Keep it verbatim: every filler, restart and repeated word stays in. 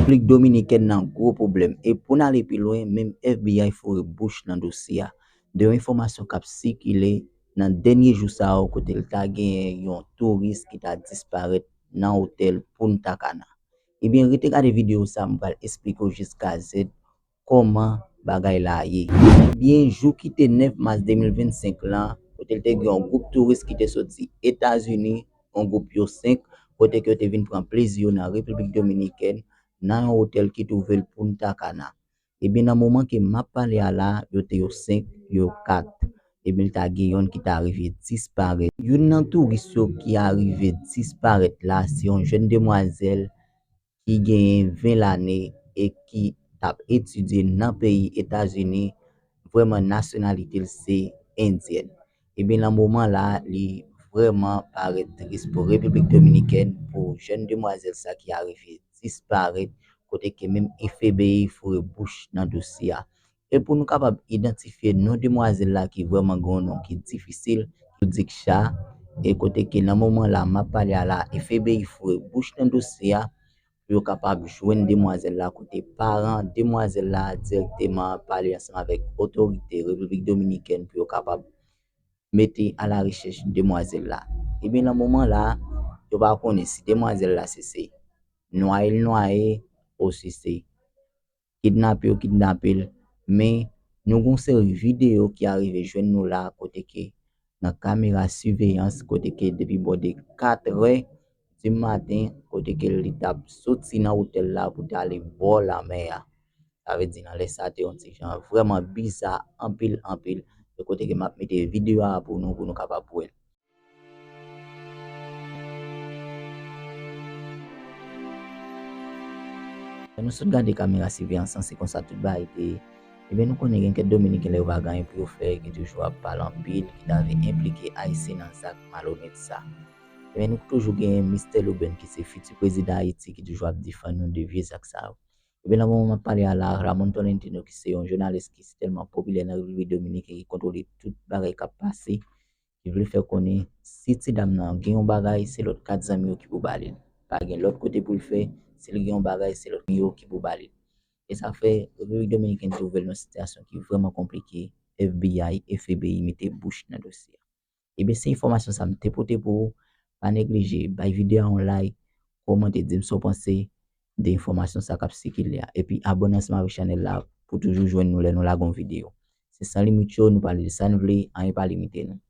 Repiblik Dominikèn nan gwo pwoblèm. E pou n ale pi lwen, menm F B I foure bouch nan dosye a. De yon enfòmasyon k ap sikile nan dènye jou sa yo, kote l ta genyen yon touris ki ta disparèt nan otèl Punta Cana. Ebyen, rete gade videyo sa, m pral esplike w jiska Z kòman bagay la ye. Ebyen, jou ki te nèf mas de mil vennsenk lan, kote l te gen yon gwoup touris ki te soti Etazini, yon gwoup yo senk, kote ke yo te vin pran plezi yo nan Repiblik Dominikèn, nan yon otèl ki twouve l Punta Cana. Ebyen, nan moman ke m ap pale a la, yo te yo senk, yo kat. Ebyen, l ta gen yonn ki ta rive disparèt. Youn nan touris yo ki arive disparèt la, se yon jèn demwazèl ki genyen ven lane e ki t ap etidye nan peyi Etazini, vrèman nasyonalite l se endyèn. Ebyen, nan moman la, li vrèman parèt tris pou Repiblik Dominikèn, pou jèn demwazèl sa ki arive disparèt, kote ke menm F B I foure bouch nan dosye a. E pou nou kapab idantifye non demwazèl la ki vrèman gen yon non ki difisil, Yudiksha, e kote ke nan moman la m ap pale a la, F B I foure bouch nan dosye a, pou yo kapab jwenn demwazèl la, kote paran demwazèl la dirèkteman pale ansanm avèk otorite Repiblik Dominikèn pou yo kapab mete a la rechèch demwazèl la. Ebyen, nan moman la, yo pa konnen si demwazèl la se, se nwaye l nwaye, ou si se kidnape yo kidnape l. Men, nou gen yon seri videyo ki arive jwenn nou la, kote ke nan kamera siveyans, kote ke depi bò de katrè di maten, kote ke li t ap soti nan otèl la pou t ale bò lanmè a. Sa vle di, nan lè sa, te yon ti jan vrèman biza anpil, anpil. E kote ke m ap mete videyo a pou nou, pou nou kapab wè l. Lè nou sot gade kamera siveyans lan, se konsa tout bagay te ye. Ebyen, nou konnen gen kèk Dominiken, lè yo pa gen anyen pou yo fè, ki toujou ap pale anpil, ki ta vle enplike Ayisyen nan zak malonèt sa. Ebyen, nou toujou gen Mistè Loben, ki se fiti prezidan Ayiti, ki toujou ap defann nou de vye zak sa yo. Ebyen, nan moman m ap pale a la, Ramon Tolentino, ki se yon jounalis ki sitèlman popilè nan Repiblik Dominikèn, ki kontwole tout bagay k ap pase, ki vle fè konnen si ti dam nan gen yon bagay, se lòt kat zanmi yo ki pou ba li l. Pa gen lòt kote pou l fè, si l gen yon bagay, se lòt yo ki pou ba li l. E sa fè Repiblik Dominikèn twouve l nan sitiyasyon ki vrèman konplike, F B I, F B I mete bouch nan dosye a. Ebyen, se enfòmasyon sa m te pote pou ou. Pa neglije, bay videyo a yon like, kòmante, di m sa w panse de enfòmasyon sa k ap sikile a. Epi abòne ansanm avèk chanèl la pou toujou jwenn nou lè nou lage yon videyo. Se San Limit Show, nou pale de sa n vle, anyen pa limite nou.